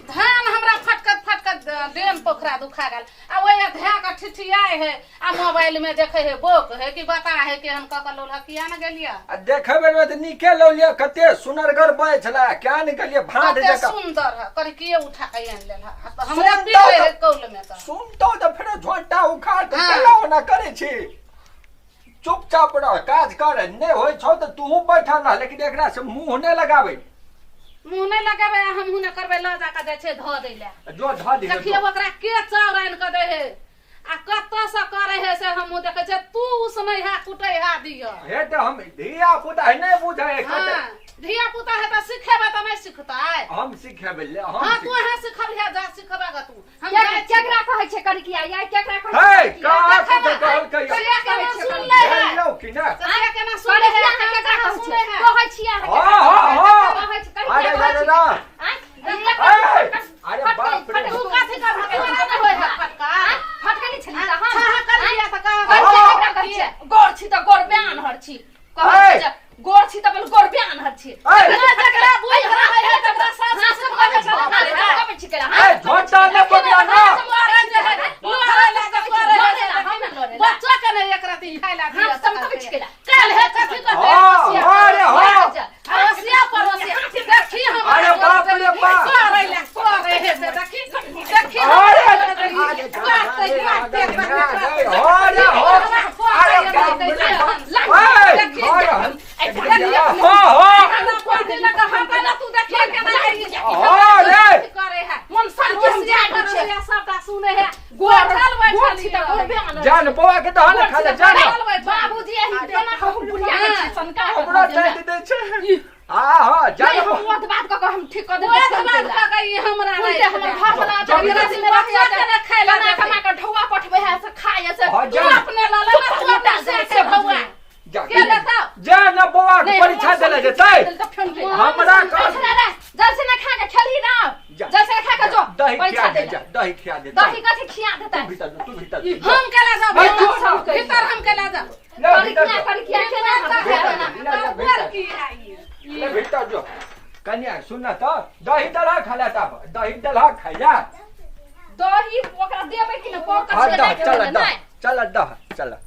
धान हमरा फटकत फटकत डेन पोखरा दुखा गेल आ ओहे धए के ठिठियाइ है आ मोबाइल में देखे है बोक है कि बता है कि हम कऽ लोल किया न गेलियै। आ देखे बेर में तऽ नीके लौलियै, कते सुनरगर बजै छलै, क्या ने गेलियै भाँट कते जकाँ। सुंदर है करिकिए उठा के आनि लेल है आ तऽ हमरे सुनतौ पीटे है तऽ कौल में तऽ। सुनतौ तऽ फेरो झोंटा उखाड़ के हाँ। केना ओना करै छी? चुपचाप रह, काज कर, नहि होइ छौ तऽ तूहू बैठल रह, लेकिन एकरा से मुंह नहि लगाबै। मुँह नहि लगेबै आ हमहूँ नहि करबै, लऽ जाके जाइ छै धऽ दै लए। जो धऽ दिहे। देखियौ ओकरा के चाउर आनि कऽ दै है आ कतऽ से करै है से हमहूँ देखै छियै। तू उसनै है कुटै है दिअ। हे तऽ हम धिया पुता है, नहि बुझै है कते। हाँ, धिया पुता है तऽ सिखेबै तऽ नहि सिखतै। हम सिखेबै ले हम। हाँ, तू अहाँ सिखबिहे, जा सिखबै ग तू। हम जाइ छियै। केकरा कहै छै करिकिया या केकरा कहै हे छै करिकिया? कहाँ कुछ कहलकै? से केना सुनले है? भेलौ कि नहि? से केना सुनले है? करिकिया अहाँ केकरा केना कहै सुनले छै? है? कहै छियै अहाँ हाँ, केकरा? हाँ, हाँ। कहै छै करिकिया अरे कहै अरे छै। रा। आँय? ए, अरे बाप रे। तू कथी करबह? तोरा नहि होइ है फटका? फटकै नहि छली तऽ हम छाहा करिकिया तऽ कहाँ? करिकिया केकरा कहै छै? गोर छी तऽ गोर बयान हर छी कहै ए। छै जे गोर छी तऽ गोर बयान हर छी। ए, नहि, जकरा बुझि रहै है तकरा सास ससुर कहै छै, ए, झोंटा नहि पकड़ा ना। बच्चा के नहि एक रति खाय ला दिअ। काल्हि हे कथी कहतै? हाँ, हाँ रे, हाँ। अड़ोसिया पड़ोसिया देखी हम। अरे बाप रे बाप। करे ले करे हे से देखी देखी। अरे, अरे अरे, अरे, हो, अरे बाप रे बाप। ए, घर हम। हाँ, हाँ। हाँ रे। जान बौआ के दहन खा ले जान। बाबूजी एहि केना कहू बुढ़िया के छी सनका हमरो टाइट दै छै। हाँ हाँ, जान। नहीं, हम ओत बात कऽ कऽ हम ठीक कऽ देबै। उल्टे हमर घर वाला जा, मेरा जा। दिन में रहिया कमा कमा के ढौआ पठबै है से खाय से। हाँ, जान। जा के लेतौ? जा ना बौआ के परीक्षा देले जेतै। हमरा कह। जल से ना खा के खेलही ना। जा। जल से ना खा के जो दही परीक्षा खिया दे। दे जा, दही खिया दे। दही कथी खिया देतै? तू भीतर जो, तू भीतर जो। हम केला जाब? भाई, तू- भीतर हम केला जाब? ले भीतर करिकिया जो। करिकिया केना हम भीतर ना? जो, ले, ले, भीतर। ले भीतर जो। कन्या सुन ना, तऽ दही दलहा खा ले, तब दही दलहा खाइ जा। दही ओकरा देबै कि ना? पकड़ हाँ के दह नहि चल देबै दह नहि। चल दह चल।